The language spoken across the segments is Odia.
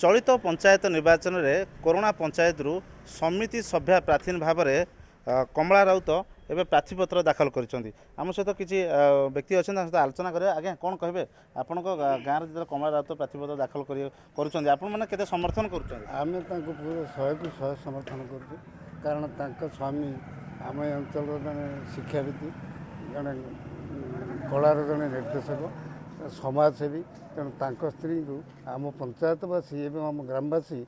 ଚଳିତ ପଞ୍ଚାୟତ ନିର୍ବାଚନରେ କୋରଣା ପଞ୍ଚାୟତରୁ ସମିତି ସଭ୍ୟା ପ୍ରାର୍ଥୀ ଭାବରେ କମଳା ରାଉତ ଏବେ ପ୍ରାର୍ଥୀପତ୍ର ଦାଖଲ କରିଛନ୍ତି। ଆମ ସହିତ କିଛି ବ୍ୟକ୍ତି ଅଛନ୍ତି, ତାଙ୍କ ସହିତ ଆଲୋଚନା କରିବା। ଆଜ୍ଞା, କ'ଣ କହିବେ? ଆପଣଙ୍କ ଗାଁରେ ଯେତେବେଳେ କମଳା ରାଉତ ପ୍ରାର୍ଥୀପତ୍ର ଦାଖଲ କରୁଛନ୍ତି, ଆପଣମାନେ କେତେ ସମର୍ଥନ କରୁଛନ୍ତି? ଆମେ ତାଙ୍କୁ ପୁରା 100କୁ 100 ସମର୍ଥନ କରୁଛୁ, କାରଣ ତାଙ୍କ ସ୍ୱାମୀ ଆମ ଏ ଅଞ୍ଚଳର ଜଣେ ଶିକ୍ଷାବିତ୍, ଜଣେ କଳାର ଜଣେ ନିର୍ଦ୍ଦେଶକ, ସମାଜସେବୀ। ତେଣୁ ତାଙ୍କ ସ୍ତ୍ରୀଙ୍କୁ ଆମ ପଞ୍ଚାୟତବାସୀ ଏବଂ ଆମ ଗ୍ରାମବାସୀ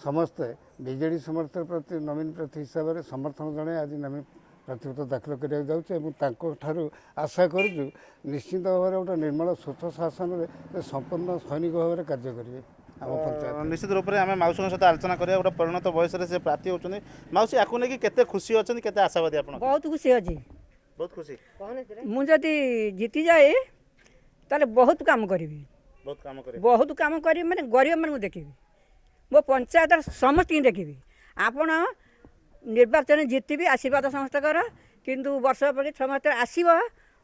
ସମସ୍ତେ ବିଜେଡ଼ି ସମର୍ଥନ ପ୍ରତି ନବୀନ ପ୍ରାର୍ଥୀ ହିସାବରେ ସମର୍ଥନ ଜଣାଇ ଆଜି ନବୀନ ପ୍ରାର୍ଥୀପତ୍ର ଦାଖଲ କରିବାକୁ ଯାଉଛୁ ଏବଂ ତାଙ୍କଠାରୁ ଆଶା କରୁଛୁ, ନିଶ୍ଚିନ୍ତ ଭାବରେ ଗୋଟେ ନିର୍ମଳ ସ୍ୱଚ୍ଛ ଶାସନରେ ସେ ସମ୍ପୂର୍ଣ୍ଣ ସୈନିକ ଭାବରେ କାର୍ଯ୍ୟ କରିବେ ଆମ ପଞ୍ଚାୟତ। ନିଶ୍ଚିତ ରୂପରେ ଆମେ ମାଉସୀଙ୍କ ସହିତ ଆଲୋଚନା କରିବା। ଗୋଟେ ପରିଣତ ବୟସରେ ସେ ପ୍ରାର୍ଥୀ ହେଉଛନ୍ତି। ମାଉସୀ, ଆକୁ ନେଇକି କେତେ ଖୁସି ଅଛନ୍ତି, କେତେ ଆଶାବାଦୀ ଆପଣ? ବହୁତ ଖୁସି ଅଛି। ବହୁତ ଖୁସି। ମୁଁ ଯଦି ଜିତିଯାଏ, ତାହେଲେ ବହୁତ କାମ କରିବି। ବହୁତ କାମ କରିବେ। ବହୁତ କାମ କରିବି, ମାନେ ଗରିବମାନଙ୍କୁ ଦେଖିବି, ମୋ ପଞ୍ଚାୟତର ସମସ୍ତଙ୍କୁ ଦେଖିବି। ଆପଣ ନିର୍ବାଚନ ଜିତିବି, ଆଶୀର୍ବାଦ ସମସ୍ତଙ୍କର। କିନ୍ତୁ ବର୍ଷ ପରେ ସମସ୍ତେ ଆସିବ,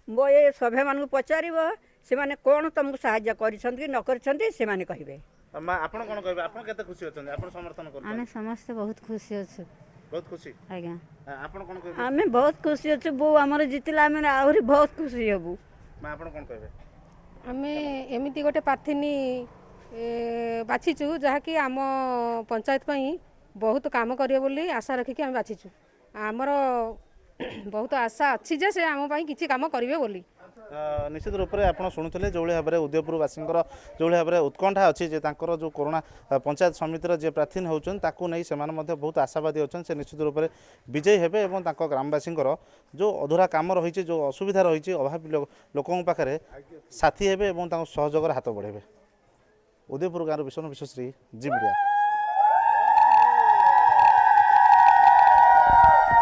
ମୋ ଏ ସଭ୍ୟମାନଙ୍କୁ ପଚାରିବ, ସେମାନେ କ'ଣ ତୁମକୁ ସାହାଯ୍ୟ କରିଛନ୍ତି କି ନ କରିଛନ୍ତି, ସେମାନେ କହିବେ। ମା, ଆପଣ କ'ଣ କହିବେ? ଆପଣ କେତେ ଖୁସି ଅଛନ୍ତି? ଆପଣ ସମର୍ଥନ ଆମେ କରୁଛନ୍ତି? ସମସ୍ତେ ବହୁତ ଖୁସି ଅଛୁ। ବହୁତ ଖୁସି। ଆଜ୍ଞା। ଆପଣ କ'ଣ କହିବେ? ଆମେ ବହୁତ ଖୁସି ଅଛୁ। ବୋଉ ଆମର ଜିତିଲା, ଆମେ ଆହୁରି ବହୁତ ଖୁସି ହେବୁ। ମା, ଆପଣ କ'ଣ କହିବେ? ଆମେ ଏମିତି ଗୋଟେ ପ୍ରାର୍ଥିନୀ ବାଛିଛୁ, ଯାହାକି ଆମ ପଞ୍ଚାୟତ ପାଇଁ ବହୁତ କାମ କରିବ ବୋଲି ଆଶା ରଖିକି ଆମେ ବାଛିଛୁ। ଆମର ବହୁତ ଆଶା ଅଛି ଯେ ସେ ଆମ ପାଇଁ କିଛି କାମ କରିବେ ବୋଲି। ନିଶ୍ଚିତ ରୂପରେ ଆପଣ ଶୁଣୁଥିଲେ, ଯେଉଁଭଳି ଭାବରେ ଉଦୟପୁରବାସୀଙ୍କର ଯେଉଁଭଳି ଭାବରେ ଉତ୍କଣ୍ଠା ଅଛି ଯେ ତାଙ୍କର ଯେଉଁ କୋରଣା ପଞ୍ଚାୟତ ସମିତିର ଯିଏ ପ୍ରାର୍ଥୀ ହେଉଛନ୍ତି, ତାକୁ ନେଇ ସେମାନେ ମଧ୍ୟ ବହୁତ ଆଶାବାଦୀ ଅଛନ୍ତି। ସେ ନିଶ୍ଚିତ ରୂପରେ ବିଜୟୀ ହେବେ ଏବଂ ତାଙ୍କ ଗ୍ରାମବାସୀଙ୍କର ଯେଉଁ ଅଧୁରା କାମ ରହିଛି, ଯେଉଁ ଅସୁବିଧା ରହିଛି, ଅଭାବୀ ଲୋକଙ୍କ ପାଖରେ ସାଥୀ ହେବେ ଏବଂ ତାଙ୍କୁ ସହଯୋଗର ହାତ ବଢ଼ାଇବେ। ଉଦୟପୁର ଗାଁର ବିଶ୍ୱ ବିଶ୍ୱଶ୍ରୀ, ଜି ମିଡ଼ିଆ।